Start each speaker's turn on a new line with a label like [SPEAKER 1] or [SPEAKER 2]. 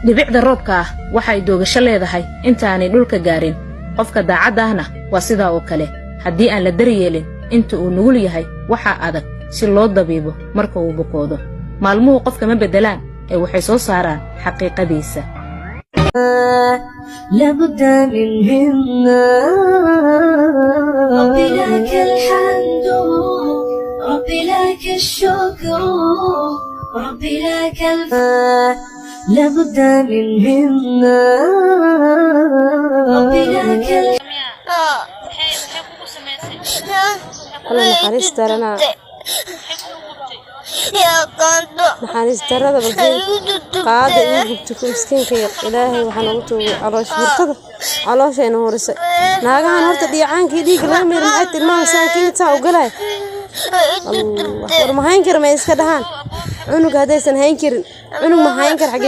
[SPEAKER 1] Dhibicda roobka ah waxay doogasho leedahay intaanay dhulka gaarin. Qofka daacadda ahna waa sidaa oo kale. Haddii aan la daryeelin inta uu nugul yahay, waxaa adag si loo dabiibo marka uu bukoodo. Maalmuhu qofka ma beddelaan ee waxay soo saaraan xaqiiqadiisa.
[SPEAKER 2] لابد من همة. ربي لك الحمد، ربي لك الشكر، ربي لك لابد من همة. ربي لك.
[SPEAKER 3] Alla, naxariis daranaa, naxariis darada. Balfiir qaada igu gubtay ku miskiinka yar. Ilaahay waxaa noogu tuugay caloosha hurtada, calooshayna hurisay. Naagahan horta dhicaankii dhiigga laga miira maxay tilmaamaysaa? Kiintaa u galay. Allah, war ma hayn kara, ma iska dhahaan cunuga haddaysan hayn karin? Cunug ma hayn kara xagee?